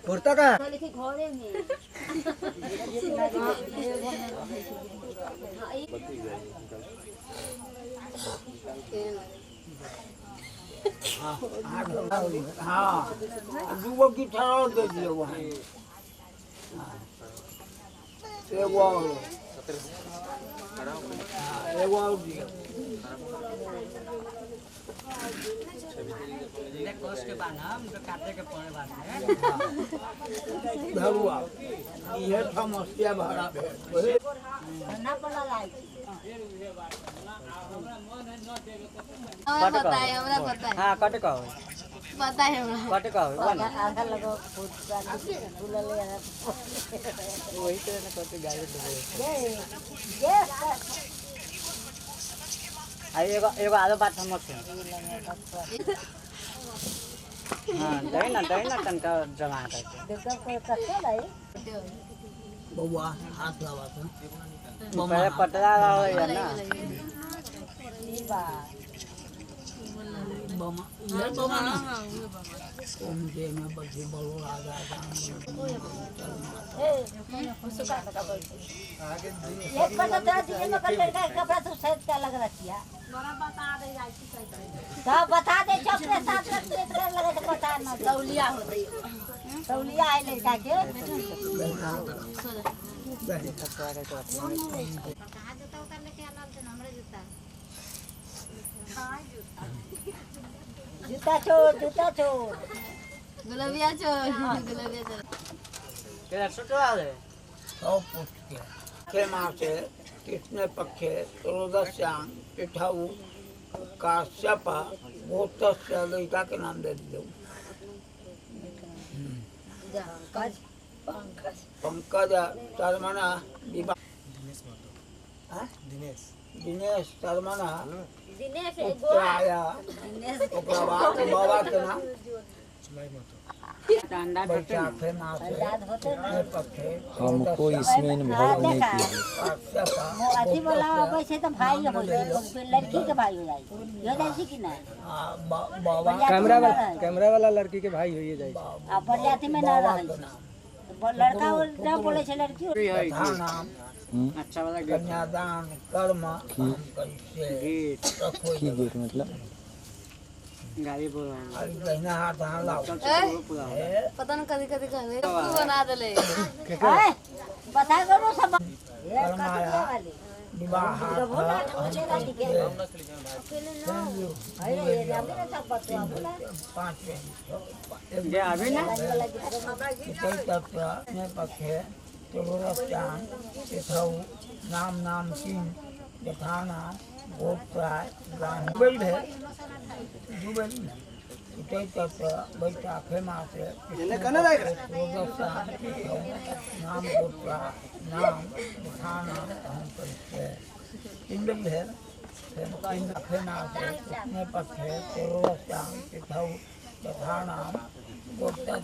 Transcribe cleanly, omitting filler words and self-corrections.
कुर्ता का घरे में हाँ दूगो गिटार और दे दिए वहाँ एगो और एगो और दिए धरुआ ये समस्या भरा भेल पता है हमरा पता है। हां कट कहो पता है हमरा कट कहो आधा लगो फूल ले वही तो ना कट गाली दे ये आ एगो एगो आरो बात हमर सुन। हां दे ना तनका जमा करके बउआ हाथ लगा तो पहले पटरा रहो ना बमा ये बमा ना ओम जे में बच्चे बोलो राजा एक पता तेरा दिए में कर लड़का कपड़ा तो शायद क्या लग रहा किया बता दे जाई तो बता दे चौकरे साथ रख दे कर लगे तो पता ना तौलिया होते तौलिया है लड़का के कहां जूता उतार लेके आनल थे हमरे जूता। हां जूता छोड़ जूता छोड़ गुलाबिया छोड़ गुलाबिया छोड़ केला सुटवा दे सब पूछ के के मासे कृष्ण पक्षे त्रयोदश्याम पिठाऊ काश्यप गोत्रस्य लड़का के नाम दे दियो पंकज पंकज शर्मना विवाह दिनेश दिनेश शर्मना दिनेश आया ओकरा बाद बाबा के नाम हमको इसमें इन्वॉल्व नहीं किया। अथी बोला वैसे तो भाई हो जाए लड़की के भाई हो जाए हो जाए कि नहीं कैमरा वाला लड़की के भाई हो जाए। आ बरियाती में ना रहे लड़का ना बोले छे लड़की नाम अच्छा वाला कन्यादान कर्म कैसे गेट की गेट मतलब गाड़ी बोला अरे बहना हाथ हाथ लाओ पता न कभी कभी कहले तू बना देले बता करो सब विवाह जे अभी ना पक्षे नाम नाम तीन यथाना गोत्राय बैसाखे मासे नाम गोत्रा नाम यथाना हम कैसे तीन भेल पक्षे यथानाम गोत्रा।